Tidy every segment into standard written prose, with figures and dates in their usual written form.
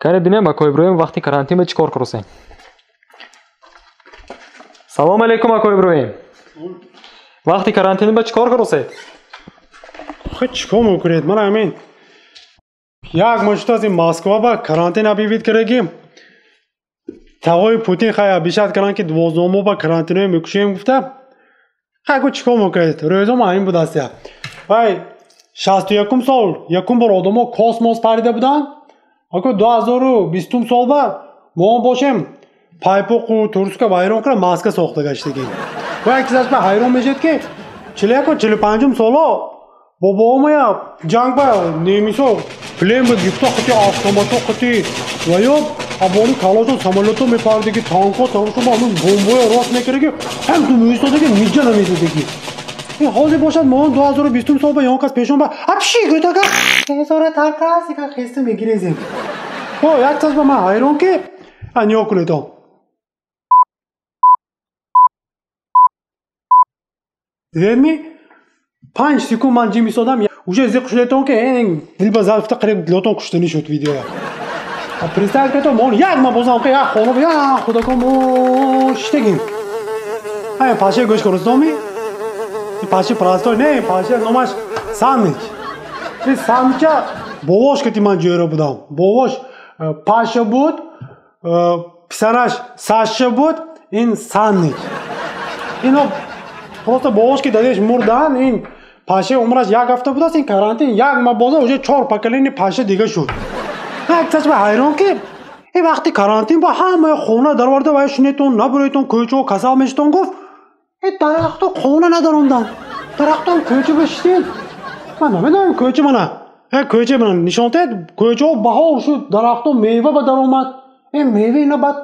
Кане бинем, акои Иброҳим вақти карантин ба чӣ кор курсем. Салом алейкум, акои Иброҳим. Вақти карантин ба чӣ кор курсед? Хе чӣ кор мекунед? Ман ҳамин як моҳ шуд аз ин Москва ба карантин объявить кардагим. Тағои Путин хай обещать карданд, ки 12 моҳ ба карантинои мекушем гуфта. Хай гу чӣ кор мекунед? Рӯзо ма ҳамин будааст. Вай 61 сол якум бор одамо космос парида буданд. Ако 2020 сол ба мо бошем пайпоқу турска вайрон кара маска сохта гаштагим. Ва як чизаш ба ҳайрон мешед, ки 41-45 соло бобоомая ҷанг ба немисо плен ба гифта қити автомато қити ва ё абони калошон самолёто мепардиги танко танкошон ба ҳамин бомбоя рост мекардаги ҳам ту меистодаги миҷа намезадаги. Ҳозир бошад мо 2020 сол ба ён кас пешон ба апши гӯтага ҳезора таркасика хеста мегирезем. О як чиз ба ман ҳайрон, ки нигоҳ кунед он. Дидедми? 5 секунд ман ҷим истодам, уже зиқ шудетон, ки дил ба зарфта қариб дилотон куштанӣ шуд видеоя. Представь кунед, мо як ма бозам ки як хона як худакон мо шиштагим. Ҳамин пашаи гӯш курустонми? Ин паши простой не, ин паша номаш Саныч. Ин Саныча бобош кати ман ҷӯра будам. Бобош Паша буд, писараш Саша буд, ин Саныч. Ино просто бобош ки дадеш мурдан, ин паша умраш як ҳафта будааст, ин карантин як ма боза уже 4 поколение паша дига шуд. Як чиз ба ҳайрон, ки ин вақти карантин ба ҳамаи хона дароварда вай шунетон, набуретон, кӯчао касал мешитон гуфт. Э дарахто хона надаромдан. Дарахтон кӯча бишитин. Ман намедонам кӯча мана. Э кӯча мана нишон дед, кӯчао баҳор шуд, дарахтон мева ба даромад. Э мева ина баъд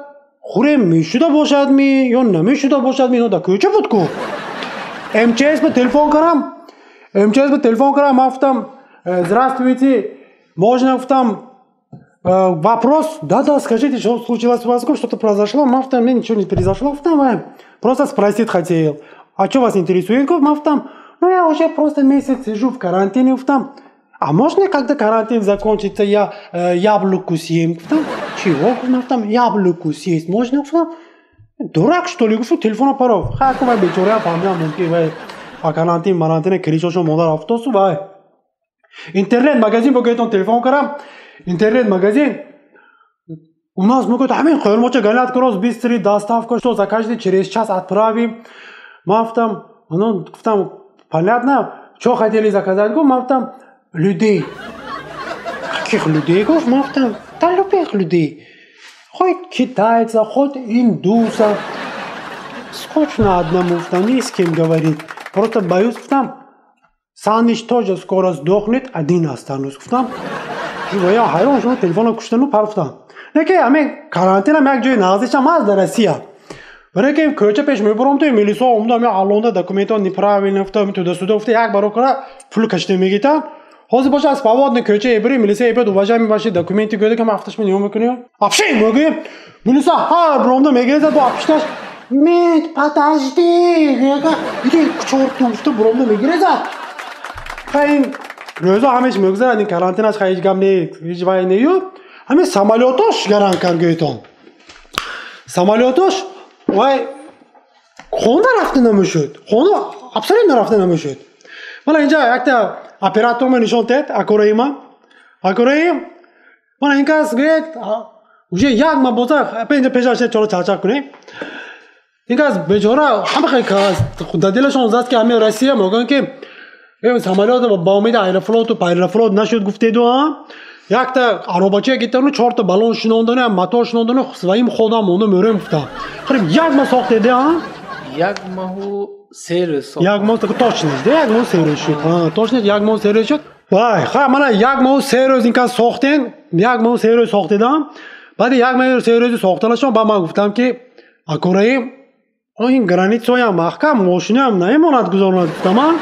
хӯре мешуда бошад ми ё намешуда бошад ми, ино дар кӯча буд ку. МЧС ба телефон кардам. МЧС ба телефон кардам, ман гуфтам: «Здравствуйте, можно, гуфтам, вопрос?» Да-да, скажите, что случилось у вас, что-то произошло? Ман гуфтам: «Мне ничего не произошло, гуфтам, просто спросить хотел». А что вас интересует? Ман гуфтам: «Ну я уже просто месяц сижу в карантине, гуфтам. А можно, когда карантин закончится, я яблоку съем?» Гуфтам: «Чего?» Ман гуфтам: «Яблоку съесть можно?» Гуфтам: «Дурак, что ли?» Гуфтам, телефона паров. Хай ку вай бечораям фаҳмидам, мумкин вай а карантин марантине кришошон модар рафтосу вай. Интернет магазин бо телефон кардам. Интернет магазин у нас мегӯяд, ҳамин қӯрмоча гонят кросс быстрый доставка, что закажете, через час отправим. Ман гуфтам, ну гуфтам, понятно, что хотели заказать? Гуфт, ман гуфтам, людей. Каких людей? Гуфт, ман гуфтам, да любых людей. Хоть китайца, хоть индуса. Скучно одному, гуфтам, не с кем говорить. Просто боюсь, гуфтам, Саныч тоже скоро сдохнет, один останусь. Гуфтам, я ҳайрон шудам, телефонро куштану пар гуфтам. Не ки ҳамин карантинам як ҷои нағзишам ҳаст дар Россия. Барои ки кӯча пеш мебурам, ту милисо омдам, я аллонда документҳо неправильно гуфта, туда-сюда гуфта, як баро кара пул кашида мегитам. Ҳозир боша аз свободный кӯча эбири милиса эбиёд, уважаемый, ваши документы гӯяд, ки ман ҳафташ нигоҳ мекунем. Апши мегӯем, милиса ҳар биромда мегирезад бо апшиташ. Мед, подожди, иди к чёрту, гуфта биромда мегирезад. Хай ин рӯзо ҳамеш мегузарад, ин карантинаш хай ҳеҷ гап не, ҳеҷ вай нею. Ҳамин самолётош гаран кард гӯетон. Самолётош вай хона рафта намешуд. Хона абсолютно рафта намешуд. Мана инҷа якта оператор ма нишон дед, акораима. Акораим, мана ин кас гӯед, уже як ма боза, инҷа пешаш чора чарчақ кунем. Ин кас бечора ҳама хел дар дилашон зад, ки ҳамин Россия мегӯянд, ки самолёт ба умеди Аэрофлоту Аэрофлот нашуд гуфтеду, якта аробачия гитану чорта баллон шинондану мотор шинондану своим ходом монда мӯрем гуфтам. Қариб як моҳ сохтеде, а? Як моҳу се рӯз сохт. Як моҳ точно, як моҳ се рӯз шуд. Точно як моҳ се рӯз шуд. Вай, ха мана як моҳу се рӯз ин кас сохтен, як моҳу се рӯз сохтедам. Баъди як моҳу се рӯзи сохтанашон ба ман гуфтам, ки акораим ин границаям маҳкам, мошинаам намемонад гузаронад гуфтам.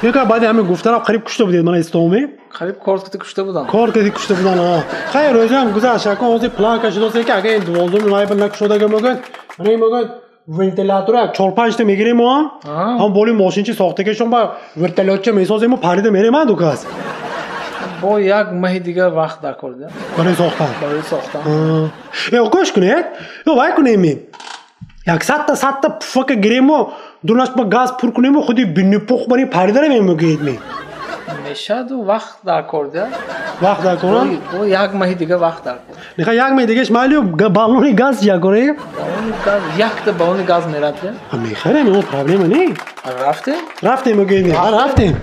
Яка баъди ҳамин гуфтанам қариб кушта будед мана истоме. Қариб корт кати кушта будам. Корт кати кушта будан. Хайр рӯзам гузашт, акон ҳозир планка шудосе, ки агар ин 12 ноябр накушодага мегӯяд, мана ин мегӯяд вентилятор як 4-5 та мегирем мо, ҳам боли мошинчи сохтагишон ба вертолётча месозем, парида мерем ду кас. Бо як маҳи дигар вақт дар кор дидам. Барои сохтан. Барои сохтан. Э, гӯш кунед, ё вай кунем, як 100 та пуфака гирему, дунаш ба газ пур кунему, худи бинипух бари парида равем, мегӯед ми? Мешаду, вақт дар кор дия. Вақт дар кор. Бо як маҳи дигар вақт дар кор. Неха, як маҳи дигаш майлю, баллони газ якорем. Баллони газ, якта баллони газ мерад. Мехарем, о, проблема не. Рафтем. Рафтем, мегӯед ми? Рафтем.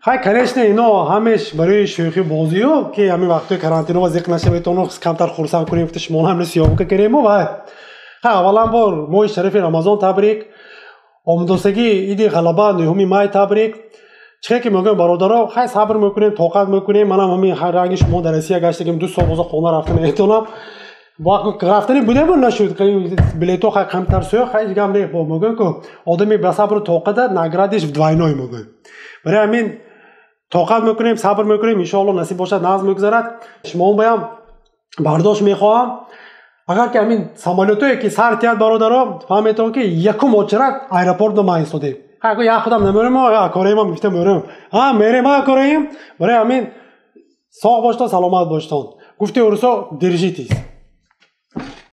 Хай, конечно, ино ҳамеш барои шӯхи бозию, ки ҳамин вақтҳои карантино зиқ нашаветону камтар хурсанд кунем, гуфта шумо ҳам съёмка кардему. Вай, ха, аввалан бор моҳи шарифи Рамазон табрик, омудосагии иди Ғалаба, 9 май табрик. Чихе ки мегӯем, бародаро, хай, сабр мекунем, тоқат мекунем. Манам ҳамин ранги шумо дар Россия гаштагим, 2 сол боза хона рафта наметонам. Рафтани будему, нашуд, билето хай камтар сӯ. Хай, гам не, мегӯем ку одами ба сабру тоқата наградиш вдвойной мегӯем. Барои ҳамин тоқат мекунем, сабр мекунем, иншоалло, насиб бошад, нағз мегузарад. Шумоам баям бардошт мехоҳам. Агар ки ҳамин самолётое ки сар тиҳад, бародаро, фаҳметон, ки якум очерак аэропорт ма истодем. Як худам намерем, акораимам гифта мерем, а мерем акораим. Барои ҳамин соғ боштон, саломат боштон. Гуфти урусо, держитесь.